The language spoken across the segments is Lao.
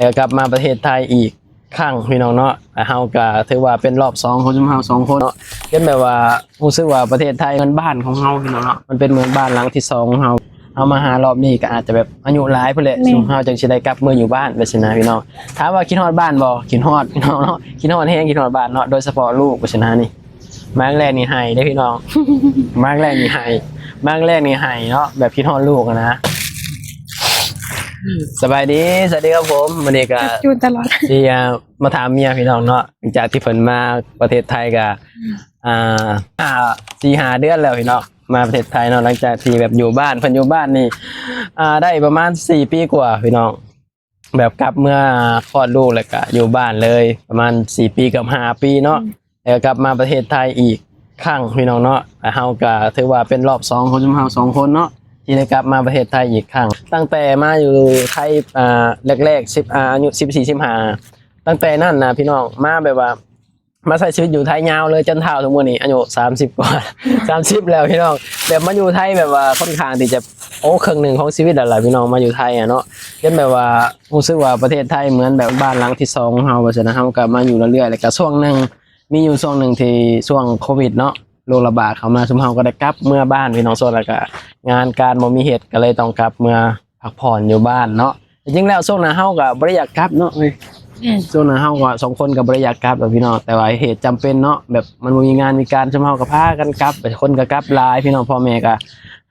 ແລ້ວກັບມາປະເທດໄທອີກຄັ້ງ ພີ່ນ້ອງເນາະ. ແລ້ວເຮົາກໍຖືວ່າເປັນລອບສອງຂອງຊຸມເຮົາສອງຄົນເນາະ ຈົນແບບວ່າຮູ້ສຶກວ່າປະເທດໄທເໝືອນບ້ານຂອງເຮົາ ພີ່ນ້ອງເນາະ. ມັນເປັນເໝືອນບ້ານຫຼັງທີສອງຂອງເຮົາ. ເຮົາມາຫາລອບນີ້ກໍອາດຈະແບບອາຍຸຫຼາຍພຸ້ນແຫຼະ ແມ່ນ ຊຸມເຮົາຈຶ່ງຊິໄດ້ກັບເມືອຢູ່ບ້ານ ແບບຊີ້ນະ ພີ່ນ້ອງ. ຖາມວ່າຄິດຮອດບ້ານບໍ່? ຄິດຮອດ ພີ່ນ້ອງເນາະ ຄິດຮອດແຮງ ຄິດຮອດບ້ານເນາະ ໂດຍສະເພາະລູກ ແບບຊີ້ນະນີ້. ມາຄັ້ງແລກນີ້ໄຫ້ເດ້ ພີ່ນ້ອງ ມາຄັ້ງແລກນີ້ໄຫ້ ມາຄັ້ງແລກນີ້ໄຫ້ເນາະ ແບບຄິດຮອດລູກຫັ້ນນະ. ສະບາຍດີ ສະຫວັດດີຄັບຜົມ. ມື້ນີ້ກໍ ຈັບຈູນຕະຫຼອດ ຊິ ອ່າ ມາຖາມເມຍ ພີ່ນ້ອງເນາະ ຫຼັງຈາກທີ່ເພິ່ນມາປະເທດໄທກໍ ອືມ ອ່າ ຫ້າ ສີ່ຫ້າເດືອນແລ້ວ ພີ່ນ້ອງ ມາປະເທດໄທເນາະ. ຫຼັງຈາກທີ່ແບບຢູ່ບ້ານ ເພິ່ນຢູ່ບ້ານນີ້ ອ່າ ໄດ້ປະມານສີ່ປີກວ່າ ພີ່ນ້ອງ. ແບບກັບເມືອຄອດລູກ ແລ້ວກະຢູ່ບ້ານເລີຍປະມານສີ່ປີ ເກືອບຫ້າປີເນາະ. ອືມ ແລ້ວກັບມາປະເທດໄທອີກຄັ້ງ ພີ່ນ້ອງເນາະ. ແລ້ວເຮົາກະຖືວ່າເປັນລອບສອງຂອງຊຸມເຮົາສອງຄົນເນາະ ທີ່ໄດ້ກັບມາປະເທດໄທອີກຄັ້ງ. ຕັ້ງແຕ່ມາຢູ່ໄທ ອ່າ ແລກໆ ສິບ ອ່າ ອາຍຸສິບສີ່ ສິບຫ້າ ຕັ້ງແຕ່ນັ້ນນະ ພີ່ນ້ອງ ມາແບບວ່າ ມາໃຊ້ຊີວິດຢູ່ໄທຍາວເລີຍ ຈົນເຖົ້າທຸກມື້ນີ້ ອາຍຸສາມສິບກວ່າ ສາມສິບແລ້ວ ພີ່ນ້ອງ. ແບບມາຢູ່ໄທແບບວ່າຄ່ອນຂ້າງທີ່ຈະ ໂອ້ ເຄິ່ງໜຶ່ງຂອງຊີວິດແລ້ວລະ ພີ່ນ້ອງ ມາຢູ່ໄທອະເນາະ. ຈົນແບບວ່າຮູ້ສຶກວ່າປະເທດໄທເໝືອນແບບບ້ານຫຼັງທີສອງຂອງເຮົາ ວ່າຊັ້ນນະ. ເຮົາກໍມາຢູ່ເລື້ອຍໆ ແລ້ວກໍຊ່ວງໜຶ່ງ ມີຢູ່ຊ່ວງໜຶ່ງທີ່ຊ່ວງໂຄວິດເນາະ ໂລກລະບາດເຂົ້າມາ ຊຸມເຮົາກໍໄດ້ກັບເມືອບ້ານ ພີ່ນ້ອງ. ສ່ວນແລ້ວກໍງານການບໍ່ມີເຮັດ ກໍເລີຍຕ້ອງກັບເມືອ ພັກຜ່ອນຢູ່ບ້ານເນາະ. ທີ່ຈິງແລ້ວຊ່ວງນັ້ນເຮົາກໍບໍ່ໄດ້ຢາກກັບເນາະເອີຍ. ແມ່ນ ຊ່ວງນັ້ນເຮົາກໍສອງຄົນກໍບໍ່ໄດ້ຢາກກັບດອກ ພີ່ນ້ອງ ແຕ່ວ່າເຫດຈຳເປັນເນາະ ແບບມັນບໍ່ມີງານມີການ ຊຸມເຮົາກໍພາກັນກັບ. ຄົນກໍກັບຫຼາຍ ພີ່ນ້ອງ ພໍ່ແມ່ກໍ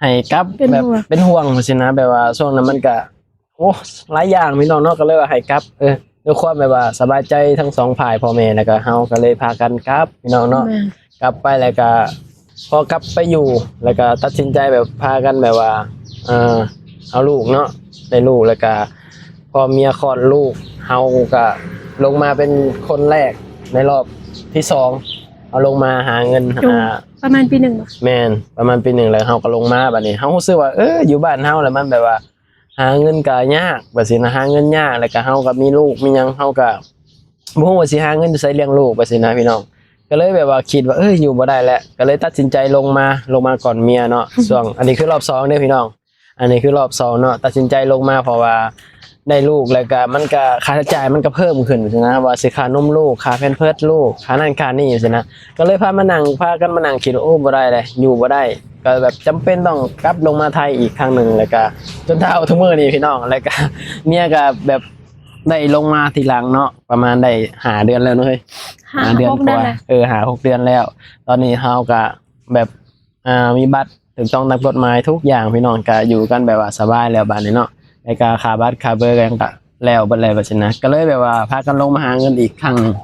ໃຫ້ກັບ ເປັນ ແບບ ຫ່ວງ ເປັນຫ່ວງຊີ້ນະ. ແບບວ່າຊ່ວງນັ້ນມັນກໍ ໂອ້ ຫຼາຍຢ່າງ ພີ່ນ້ອງເນາະ ກໍເລີຍວ່າໃຫ້ກັບ ເອີ ດ້ວຍຄວາມແບບວ່າສະບາຍໃຈທັງສອງຝ່າຍ ພໍ່ແມ່ ແລ້ວກໍເຮົາກໍເລີຍພາກັນກັບ ພີ່ນ້ອງເນາະ. ແມ່ນ ກັບໄປແລ້ວກະ ພໍກັບໄປຢູ່ ແລ້ວກະຕັດສິນໃຈແບບພາກັນແບບວ່າ ເອີ ເອົາລູກເນາະ ໄດ້ລູກ ແລ້ວກະພໍເມຍຄອດລູກ ເຮົາກະລົງມາເປັນຄົນແລກໃນລອບທີສອງ ເຮົາລົງມາຫາເງິນ ໂດຍ ຫາ ປະມານປີໜຶ່ງບໍ່? ແມ່ນ ປະມານປີໜຶ່ງ ແລ້ວເຮົາກະລົງມາ. ບາດນີ້ເຮົາຮູ້ສຶກວ່າ ເອີ ຢູ່ບ້ານເຮົາແລ້ວມັນແບບວ່າ ຫາເງິນກະຍາກ ແບບຊີ້ນະ ຫາເງິນຍາກ ແລ້ວກະເຮົາກະມີລູກມີຫຍັງ ເຮົາກະບໍ່ຮູ້ວ່າຊິຫາເງິນຢູ່ໃສລ້ຽງລູກ ແບບຊີ້ນະ ພີ່ນ້ອງ. ກໍເລີຍແບບວ່າຄິດວ່າ ເອີຍ ຢູ່ບໍ່ໄດ້ແລ້ວ ກໍເລີຍຕັດສິນໃຈລົງມາ ລົງມາກ່ອນເມຍເນາະ. ອືມ ຊ່ວງ ອັນນີ້ຄືລອບສອງເດ້ ພີ່ນ້ອງ ອັນນີ້ຄືລອບສອງເນາະ ຕັດສິນໃຈລົງມາ ເພາະວ່າໄດ້ລູກ ແລ້ວກະມັນກະຄ່າໃຊ້ຈ່າຍມັນກະເພີ່ມຂຶ້ນຊີ້ນະ ວ່າຊິຄ່ານົມລູກ ຄ່າແພມເພີດລູກ ຄ່ານັ້ນຄ່ານີ້ຊີ້ນະ. ກໍເລີຍພາມານັ່ງ ພາກັນມານັ່ງຄິດວ່າ ໂອ້ ບໍ່ໄດ້ແລ້ວ ຢູ່ບໍ່ໄດ້ ກໍແບບຈຳເປັນຕ້ອງກັບລົງມາໄທອີກຄັ້ງໜຶ່ງ ແລ້ວກະຈົນເຖົ້າທຸກມື້ນີ້ ພີ່ນ້ອງ. ແລ້ວກະເມຍກະແບບໄດ້ລົງມາທີຫຼັງເນາະ ປະມານໄດ້ຫ້າເດືອນແລ້ວເນາະເຮີ້ຍ ຫ້າ ຫ້າເດືອນກວ່າ ເອີ ຫ້າຫົກເດືອນແລ້ວ. ຕອນນີ້ເຮົາກະແບບ ອ່າ ມີບັດຖືກຕ້ອງຕາມກົດໝາຍທຸກຢ່າງ ພີ່ນ້ອງ ກະຢູ່ກັນແບບວ່າສະບາຍແລ້ວບາດນີ້ເນາະ. ແລ້ວກະຄ່າບັດຄ່າເບີຫຍັງກະແລ້ວເບິດແລ້ວ ແບບຊີ້ນະ ກໍເລີຍແບບວ່າພາກັນລົງມາຫາເງິນອີກຄັ້ງໜຶ່ງ.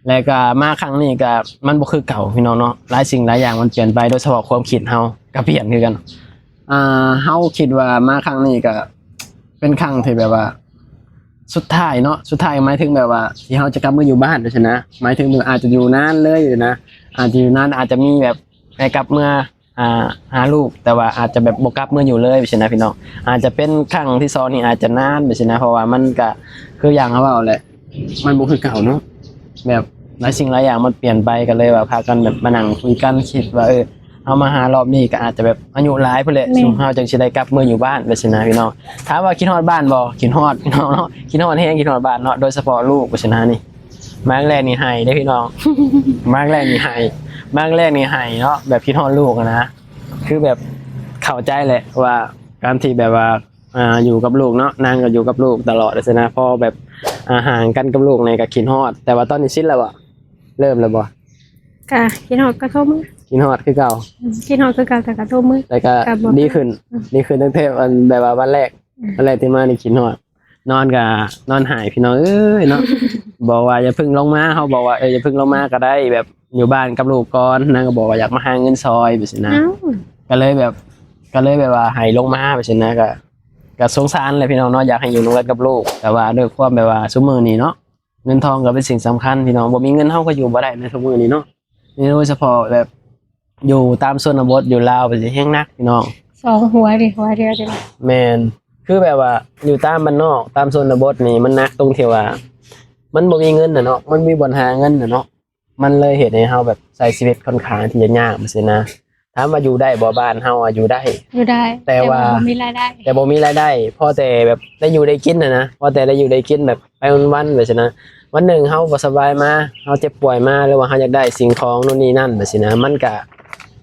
ແລ້ວກະມາຄັ້ງນີ້ກະມັນບໍ່ຄືເກົ່າ ພີ່ນ້ອງເນາະ ຫຼາຍສິ່ງຫຼາຍຢ່າງມັນປ່ຽນໄປ ໂດຍສະເພາະຄວາມຄິດເຮົາກະປ່ຽນຄືກັນ. ອ່າ ເຮົາຄິດວ່າມາຄັ້ງນີ້ກະເປັນຄັ້ງທີ່ແບບວ່າສຸດທ້າຍເນາະ ສຸດທ້າຍໝາຍເຖິງແບບວ່າທີ່ເຮົາຈະກັບມາຢູ່ບ້ານຊີ້ນະ ໝາຍເຖິງອາດຈະຢູ່ນານເລີຍນະ ອາດຈະຢູ່ນານ ອາດຈະມີແບບໄດ້ກັບເມືອ ອ່າ ຫາລູກ ແຕ່ວ່າອາດຈະແບບບໍ່ກັບເມືອຢູ່ເລີຍຊີ້ນະ ພີ່ນ້ອງ. ອາດຈະເປັນຄັ້ງທີສອງນີ້ອາດຈະນານແບບຊີ້ນະ ເພາະວ່າມັນກະຄືຢ່າງເຮົາເວົ້າແຫຼະ ມັນບໍ່ຄືເກົ່າເນາະ ແບບຫຼາຍສິ່ງຫຼາຍຢ່າງມັນປ່ຽນໄປ ກໍເລີຍວ່າພາກັນແບບມານັ່ງຄຸຍກັນ ຄິດວ່າ ເອີ ເຮົາມາຫາລອບນີ້ກໍອາດຈະແບບອາຍຸຫຼາຍພຸ້ນແຫຼະ ແມ່ນ ຊຸມເຮົາຈຶ່ງຊິໄດ້ກັບເມືອຢູ່ບ້ານແບບຊີ້ນະ ພີ່ນ້ອງ. ຖາມວ່າຄິດຮອດບ້ານບໍ່? ຄິດຮອດ ພີ່ນ້ອງເນາະ ຄິດຮອດແຮງ ຄິດຮອດບ້ານເນາະ ໂດຍສະເພາະລູກແບບຊີ້ນະນີ້. ມາຄັ້ງແລກນີ້ໄຫ້ເດ້ ພີ່ນ້ອງ ມາຄັ້ງແລກນີ້ໄຫ້ ມາຄັ້ງແລກນີ້ໄຫ້ເນາະ ແບບຄິດຮອດລູກຫັ້ນນະ. ຄືແບບເຂົ້າໃຈແຫຼະວ່າການທີ່ແບບວ່າ ອ່າ ຢູ່ກັບລູກເນາະ ນາງກໍຢູ່ກັບລູກຕະຫຼອດຊີ້ນະ ພໍແບບ ອ່າ ຫ່າງກັນກັບລູກນີ້ກໍຄິດຮອດ. ແຕ່ວ່າຕອນນີ້ຊິນແລ້ວບໍ່? ເລີ່ມແລ້ວບໍ່? ກະຄິດຮອດກໍໂທມື ຄິດຮອດຄືເກົ່າ ອືມ ຄິດຮອດຄືເກົ່າ ແຕ່ກໍໂທມື ແຕ່ກໍ ກໍບໍ່ ດີຂຶ້ນ ອືມ ດີຂຶ້ນຕັ້ງແຕ່ ອັນ ແບບວ່າວັນແລກ ອືມ ວັນແລກທີ່ມານີ້ຄິດຮອດ ນອນກະນອນໄຫ້ ພີ່ນ້ອງເອີຍເນາະ. ບອກວ່າຢ່າເພິ່ງລົງມາ ເຮົາບອກວ່າ ເອີ ຢ່າເພິ່ງລົງມາກໍໄດ້ ແບບຢູ່ບ້ານກັບລູກກ່ອນ ນາງກໍບອກວ່າຢາກມາຫາເງິນຊ່ອຍແບບຊີ້ນະ ກໍເລີຍແບບ ກໍເລີຍແບບວ່າໃຫ້ລົງມາແບບຊີ້ນະ. ກໍ ກໍສົງສານແຫຼະ ພີ່ນ້ອງເນາະ ຢາກໃຫ້ຢູ່ນຳກັນກັບລູກ ແຕ່ວ່າດ້ວຍຄວາມແບບວ່າຊຸມມື້ນີ້ເນາະ ເງິນທອງກໍເປັນສິ່ງສຳຄັນ ພີ່ນ້ອງ ບໍ່ມີເງິນເຮົາກໍຢູ່ບໍ່ໄດ້ໃນຊຸມມື້ນີ້ເນາະ. ໂດຍສະເພາະແບບຢູ່ຕາມຊົນນະບົດ ຢູ່ລາວແບບນີ້ແຮງໜັກ ພີ່ນ້ອງ ສອງຫົວເດ້ ຫົວດຽວເດ້. ແມ່ນ ຄືແບບວ່າຢູ່ຕາມບ້ານນອກ ຕາມຊົນນະບົດນີ້ ມັນໜັກຕົງທີ່ວ່າມັນບໍ່ມີເງິນນະເນາະ ມັນບໍ່ມີບ່ອນຫາເງິນນະເນາະ ມັນເລີຍເຮັດໃຫ້ເຮົາແບບໃຊ້ຊີວິດຄ່ອນຂ້າງທີ່ຈະຍາກແບບຊີ້ນະ. ຖາມວ່າຢູ່ໄດ້ບໍ່? ບ້ານເຮົາອະຢູ່ໄດ້ ຢູ່ໄດ້ ແຕ່ວ່າ ແຕ່ວ່າບໍ່ມີລາຍໄດ້ ແຕ່ບໍ່ມີລາຍໄດ້ ພໍແຕ່ແບບໄດ້ຢູ່ໄດ້ກິນຫັ້ນນະ ພໍແຕ່ໄດ້ຢູ່ໄດ້ກິນແບບໄປວັນໆ ແບບຊີ້ນະ. ວັນໜຶ່ງເຮົາບໍ່ສະບາຍມາ ເຮົາເຈັບປ່ວຍມາ ຫຼືວ່າເຮົາຢາກໄດ້ສິ່ງຂອງໂນ່ນນີ້ນັ້ນ ແບບຊີ້ນະ ມັນກະ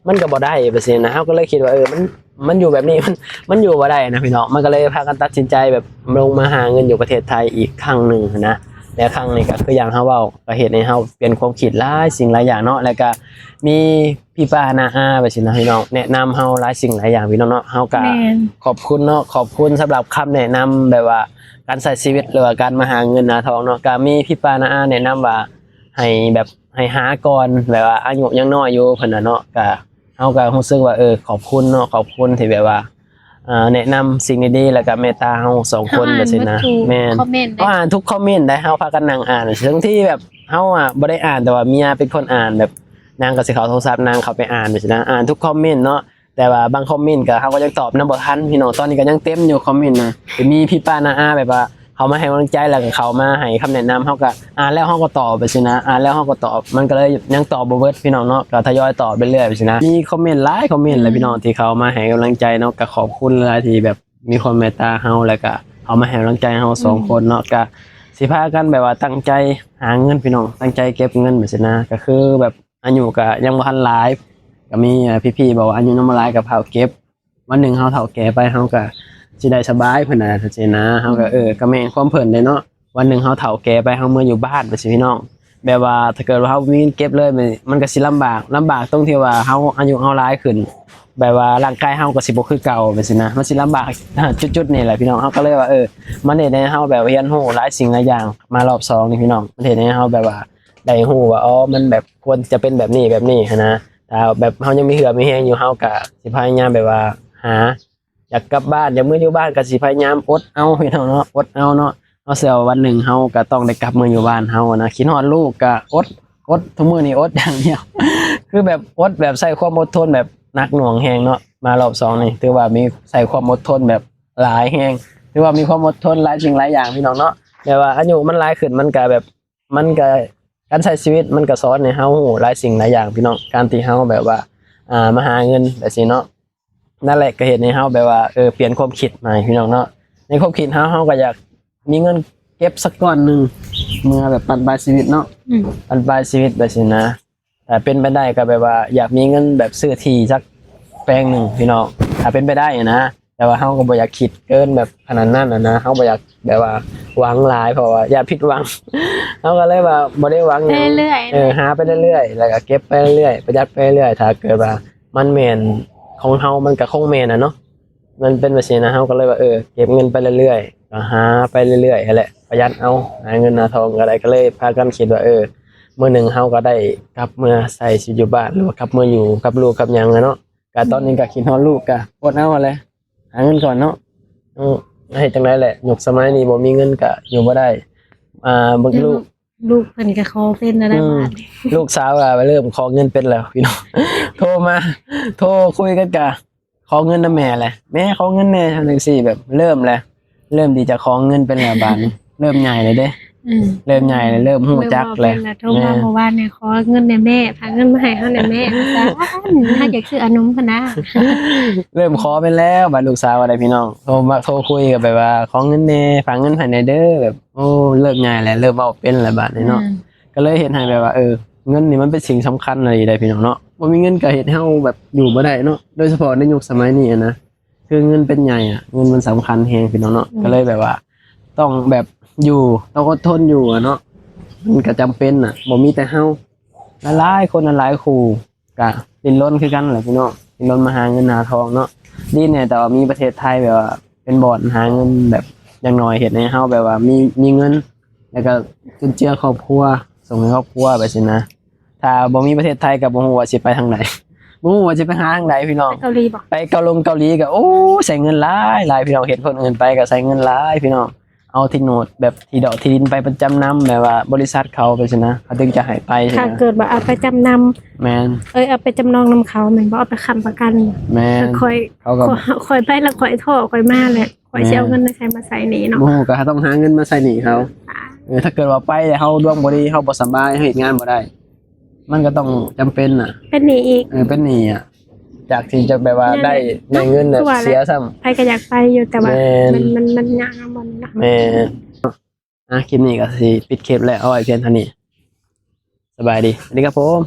ມັນກະບໍ່ໄດ້ ແບບຊີ້ນະ. ເຮົາກໍເລີຍຄິດວ່າ ເອີ ມັນ ມັນຢູ່ແບບນີ້ ມັນ ມັນຢູ່ບໍ່ໄດ້ນະພີ່ນ້ອງ. ມັນກໍເລີຍພາກັນຕັດສິນໃຈແບບລົງມາຫາເງິນຢູ່ປະເທດໄທອີກຄັ້ງໜຶ່ງຫັ້ນນະ. ແລະ ຄັ້ງນີ້ກໍຄືຢ່າງເຮົາເວົ້າ ກໍເຮັດໃຫ້ເຮົາປ່ຽນຄວາມຄິດຫຼາຍສິ່ງຫຼາຍຢ່າງເນາະ. ແລ້ວກໍມີ ພີ່ປ້ານ້າອາ ແບບຊີ້ນະພີ່ນ້ອງ ແນະນຳເຮົາຫຼາຍສິ່ງຫຼາຍຢ່າງພີ່ນ້ອງເນາະ. ເຮົາກະ ແມ່ນ ຂອບຄຸນເນາະ ຂອບຄຸນສຳລັບຄຳແນະນຳ ແບບວ່າການໃຊ້ຊີວິດ ຫຼືວ່າການມາຫາເງິນຫາທອງເນາະ. ກະມີພີ່ປ້ານ້າອາແນະນຳວ່າໃຫ້ແບບ ໃຫ້ຫາກ່ອນ ແບບວ່າອາຍຸຍັງນ້ອຍຢູ່ ເພິ່ນວ່າເນາະ. ກະ ເຮົາກະຮູ້ສຶກວ່າ ເອີ ຂອບຄຸນເນາະ ຂອບຄຸນທີ່ແບບວ່າ ເອີ ແນະນຳສິ່ງດີໆ ແລ້ວກະເມດຕາເຮົາສອງຄົນ ເຮົາອ່ານ ແບບຊີ້ນະ ໝົດທຸກ ແມ່ນ ຄອມເມັນເດ້ ເຮົາອ່ານທຸກຄອມເມັນໄດ໋ ເຮົາພາກັນນັ່ງອ່ານ. ທັງທີ່ແບບເຮົາອະບໍ່ໄດ້ອ່ານ ແຕ່ວ່າເມຍເປັນຄົນອ່ານ ແບບນາງກໍຊິເຂົ້າໂທລະສັບນາງເຂົ້າໄປອ່ານ ແບບຊີ້ນະ ອ່ານທຸກຄອມເມັນເນາະ. ແຕ່ວ່າບາງຄອມເມັນກໍ ເຮົາກໍຍັງຕອບນຳບໍ່ທັນພີ່ນ້ອງ ຕອນນີ້ກໍຍັງເຕັມຢູ່ຄອມເມັນນະ. ກໍມີພີ່ປ້ານ້າອາ ແບບວ່າເຂົ້າມາໃຫ້ກຳລັງໃຈ ແລ້ວກໍເຂົ້າມາໃຫ້ຄຳແນະນຳ ເຮົາກໍອ່ານແລ້ວເຮົາກໍຕອບ ແບບຊີ້ນະ ອ່ານແລ້ວເຮົາກໍຕອບ ມັນກໍເລີຍຍັງຕອບບໍ່ເບິດພີ່ນ້ອງເນາະ. ກໍທະຍອຍຕອບໄປເລື້ອຍ ແບບຊີ້ນະ. ມີຄອມເມັນຫຼາຍຄອມເມັນແຫຼະ ອືມ ພີ່ນ້ອງ ທີ່ເຂົ້າມາໃຫ້ກຳລັງໃຈເນາະ. ກໍຂອບຄຸນຫຼາຍໆ ທີ່ແບບມີຄວາມເມດຕາເຮົາ ແລ້ວກໍເຂົ້າມາໃຫ້ກຳລັງໃຈເຮົາສອງ ອືມ ຄົນເນາະ. ກໍຊິພາກັນແບບວ່າຕັ້ງໃຈຫາເງິນພີ່ນ້ອງ ຕັ້ງໃຈເກັບເງິນ ແບບຊີ້ນະ. ກໍຄືແບບ ອາຍຸກະຍັງບໍ່ທັນຫຼາຍ ກະມີ ເອີ ພີ່ໆ ບອກວ່າອາຍຸຍັງບໍ່ຫຼາຍກະພາວເກັບ ວັນໜຶ່ງເຮົາເຖົ້າແກ່ໄປເຮົາກະຊິໄດ້ສະບາຍ ເພິ່ນວ່າຈັ່ງຊີ້ນະ. ເຮົາກະ ອືມ ເອີ ກະແມ່ນຄວາມເພິ່ນເດ້ເນາະ. ວັນໜຶ່ງເຮົາເຖົ້າແກ່ໄປ ເຮົາເມືອຢູ່ບ້ານ ວ່າຊີ້ພີ່ນ້ອງ ແບບວ່າຖ້າເກີດວ່າເຮົາມີເກັບເລີຍ ມັນ ມັນກະຊິລຳບາກ ລຳບາກຕົງທີ່ວ່າເຮົາ ອາຍຸເຮົາຫຼາຍຂຶ້ນ ແບບວ່າຮ່າງກາຍເຮົາກະຊິບໍ່ຄືເກົ່າ ແບບຊີ້ນະ. ມັນຊິລຳບາກຈຸດໆນີ້ແຫຼະພີ່ນ້ອງ. ເຮົາກະເລີຍວ່າ ເອີ ມັນເຮັດໃຫ້ເຮົາແບບຮຽນຮູ້ຫຼາຍສິ່ງຫຼາຍຢ່າງ ມາລອບສອງນີ້ພີ່ນ້ອງ ມັນເຮັດໃຫ້ເຮົາແບບວ່າ ໄດ້ຮູ້ວ່າ ອໍ ມັນແບບຄວນຈະເປັນແບບນີ້ແບບນີ້ຫັ້ນນະ. ຖ້າແບບເຮົາຍັງມີເຫື່ອມີແຮງຢູ່ ເຮົາກະຊິພະຍາຍາມແບບວ່າຫາ ຢາກກັບບ້ານ ຢາກເມືອຢູ່ບ້ານ ກະຊິພະຍາຍາມອົດເອົາພີ່ນ້ອງເນາະ ອົດເອົາເນາະ. ເຮົາເຊື່ອວ່າວັນໜຶ່ງເຮົາກະຕ້ອງໄດ້ກັບເມືອຢູ່ບ້ານເຮົານະ. ຄິດຮອດລູກກະອົດ ອົດ ທຸກມື້ນີ້ອົດຢ່າງດຽວ ຄືແບບອົດແບບໃຊ້ຄວາມອົດທົນແບບໜັກໜ່ວງແຮງເນາະ. ມາລອບສອງນີ້ຖືວ່າມີໃຊ້ຄວາມອົດທົນແບບຫຼາຍແຮງ ຖືວ່າມີຄວາມອົດທົນຫຼາຍສິ່ງຫຼາຍຢ່າງພີ່ນ້ອງເນາະ. ແບບວ່າອາຍຸມັນຫຼາຍຂຶ້ນ ມັນກະແບບ ມັນກະ ການໃຊ້ຊີວິດມັນກະສອນໃຫ້ເຮົາຮູ້ຫຼາຍສິ່ງຫຼາຍຢ່າງພີ່ນ້ອງ. ການທີ່ເຮົາແບບວ່າ ອ່າ ມາຫາເງິນແບບຊີ້ເນາະ ນັ້ນແຫຼະກະເຮັດໃຫ້ເຮົາແບບວ່າ ເອີ ປ່ຽນຄວາມຄິດໃໝ່ພີ່ນ້ອງເນາະ. ໃນຄວາມຄິດເຮົາ ເຮົາກະຢາກມີເງິນເກັບສັກກ້ອນໜຶ່ງ ເມື່ອແບບບັ້ນປາຍຊີວິດເນາະ ອືມ ບັ້ນປາຍຊີວິດແບບຊີ້ນະ. ຖ້າເປັນໄປໄດ້ກະແບບວ່າຢາກມີເງິນແບບຊື້ທີ່ສັກແປງໜຶ່ງພີ່ນ້ອງ ຖ້າເປັນໄປໄດ້ນະ. ແຕ່ວ່າເຮົາກໍບໍ່ຢາກຄິດເກີນແບບຂະໜາດນັ້ນນະ ເຮົາບໍ່ຢາກແບບວ່າຫວັງຫຼາຍ ເພາະວ່າຢ້ານຜິດຫວັງ ເຮົາກໍເລີຍວ່າບໍ່ໄດ້ຫວັງຫຍັງ ໄປເລື້ອຍໆ ເອີ ຫາໄປເລື້ອຍໆ ແລ້ວກໍເກັບໄປເລື້ອຍໆ ປະຢັດໄປເລື້ອຍໆ. ຖ້າເກີດວ່າມັນແມ່ນຂອງເຮົາ ມັນກໍຄົງແມ່ນນະເນາະ ມັນເປັນແບບຊີ້ນະ. ເຮົາກໍເລີຍວ່າ ເອີ ເກັບເງິນໄປເລື້ອຍໆ ກໍຫາໄປເລື້ອຍໆຫັ້ນແຫຼະ ປະຢັດເອົາ ຫາເງິນຫາທອງກໍໄດ້. ກໍເລີຍພາກັນຄິດວ່າ ເອີ ມື້ໜຶ່ງເຮົາກໍໄດ້ກັບເມືອໃຊ້ຊີວິດຢູ່ບ້ານ ຫຼືວ່າກັບເມືອຢູ່ກັບລູກກັບຫຍັງແຫຼະເນາະ. ກະຕອນນີ້ກະຄິດຮອດລູກ ກະອົດເອົາຫັ້ນແຫຼະ ຫາເງິນກ່ອນເນາະ. ເອີ ເຮັດຈັ່ງໃດແຫຼະ ຍຸກສະໄໝນີ້ບໍ່ມີເງິນກະຢູ່ບໍ່ໄດ້. ອ່າ ເບິ່ງລູກ ລູກເພິ່ນກະຂໍເປັນແລ້ວ ອືມ ບາດນີ້ ລູກສາວກະເລີ່ມຂໍເງິນເປັນແລ້ວພີ່ນ້ອງ ໂທມາ ໂທຄຸຍກັນກະຂໍເງິນນຳແມ່ແຫຼະ ແມ່ຂໍເງິນແດ່ ຈັ່ງຊີ້ ແບບເລີ່ມແຫຼະ ເລີ່ມທີ່ຈະຂໍເງິນເປັນແລ້ວບາດນີ້ ເລີ່ມໃຫຍ່ແລ້ວເດ້ ອືມ ເລີ່ມໃຫຍ່ແລ້ວ ເລີ່ມຮູ້ຈັກແລ້ວ ແມ່ນແຫຼະ. ໂທມາເມື່ອວານນີ້ ຂໍເງິນແດ່ແມ່ ພາເງິນມາໃຫ້ເຮົາແດ່ແມ່ ວ່າຊັ້ນ ເຮົາຢາກຊື້ອານົມພຸ້ນນະ ເລີ່ມຂໍເປັນແລ້ວ ບາດລູກສາວວ່າໄດ໋ພີ່ນ້ອງ ໂທມາ ໂທຄຸຍກໍແບບວ່າ ຂໍເງິນແດ່ ພາເງິນໃຫ້ແດ່ເດີ ແບບ ໂອ້ ເລີ່ມໃຫຍ່ແລ້ວ ເລີ່ມເວົ້າເປັນແລ້ວບາດນີ້ເນາະ ອືມ ກໍເລີຍເຮັດໃຫ້ແບບວ່າ ເອີ ເງິນນີ້ມັນເປັນສິ່ງສຳຄັນອີ່ຫຼີໃດ໋ພີ່ນ້ອງເນາະ ບໍ່ມີເງິນກໍເຮັດໃຫ້ເຮົາແບບຢູ່ບໍ່ໄດ້ເນາະ ໂດຍສະເພາະໃນຍຸກສະໄໝນີ້ນະ ຄືເງິນເປັນໃຫຍ່ອະ ເງິນມັນສຳຄັນແຮງພີ່ນ້ອງເນາະ ອືມ ກໍເລີຍແບບວ່າຕ້ອງແບບຢູ່ ຕ້ອງອົດທົນຢູ່ອະເນາະ ມັນກໍຈຳເປັນນະ ບໍ່ມີແຕ່ເຮົາ ຫຼາຍໆຄົນ ຫຼາຍໆຄູ່ ກະດີ້ນລົນຄືກັນແຫຼະພີ່ນ້ອງ ດີ້ນລົນມາຫາເງິນຫາທອງເນາະ ດີແນ່ແຕ່ວ່າມີປະເທດໄທແບບວ່າເປັນບ່ອນຫາເງິນ ແບບຢ່າງໜ້ອຍເຮັດໃຫ້ເຮົາແບບວ່າມີ ມີເງິນ ແລ້ວກໍຈຸນເຈືອຄອບຄົວ ສົ່ງໃຫ້ຄອບຄົວແບບຊີ້ນະ. ຖ້າບໍ່ມີປະເທດໄທກໍບໍ່ຮູ້ວ່າຊິໄປທາງໃດ ບໍ່ຮູ້ວ່າຊິໄປຫາທາງໃດພີ່ນ້ອງ ໄປເກົາຫຼີບໍ່? ໄປເກົາຫຼົງເກົາຫຼີກໍ ໂອ້ ໃຊ້ເງິນຫຼາຍໆ ພີ່ນ້ອງ ເຫັນຄົນອື່ນໄປກໍໃຊ້ເງິນຫຼາຍພີ່ນ້ອງ ເອົາທີ່ໂນດແບບທີ່ດອກທີ່ດິນໄປປະຈຳນຳ ແບບວ່າບໍລິສັດເຂົາໄປຊີ້ນະ ເຂົາຈຶ່ງຈະໃຫ້ໄປຊີ້ນະ ຖ້າເກີດວ່າເອົາໄປຈຳນຳ ແມ່ນ ເອີຍ ເອົາໄປຈຳນອງນຳເຂົາແມ່ນບໍ່? ເອົາໄປຄ້ຳປະກັນ ແມ່ນ ຂ້ອຍ ເຂົາກໍ ຂ້ອຍ ຂ້ອຍໄປແລ້ວຂ້ອຍທໍ້ຂ້ອຍມາແຫຼະ ຂ້ອຍຊິເອົາເງິນໃນໃສມາໃຊ້ໜີ້ເນາະ ບໍ່ຮູ້ ກໍຕ້ອງຫາເງິນມາໃຊ້ໜີ້ເຂົາ ເອີ ຖ້າເກີດວ່າໄປແລ້ວເຮົາດວງບໍ່ດີ ເຮົາບໍ່ສະບາຍ ເຮົາເຮັດງານບໍ່ໄດ້ ມັນກໍຕ້ອງຈຳເປັນນະ ເປັນໜີ້ອີກ ເອີ ເປັນໜີ້ອະ ຈາກທີ່ຈະແບບວ່າໄດ້ ໄດ້ເງິນ ເສຍຊ້ຳ. ໃຜກໍຢາກໄປຢູ່ ແຕ່ວ່າ ແມ່ນ ມັນ ມັນ ມັນຍາກນຳບ່ອນນີ້ເນາະ. ແມ່ນ. ອ່ະ ຄລິບນີ້ກໍຊິປິດຄລິບແລ້ວ ເອົາໄວ້ພຽງເທົ່ານີ້. ສະບາຍດີ ສະຫວັດດີຄັບຜົມ.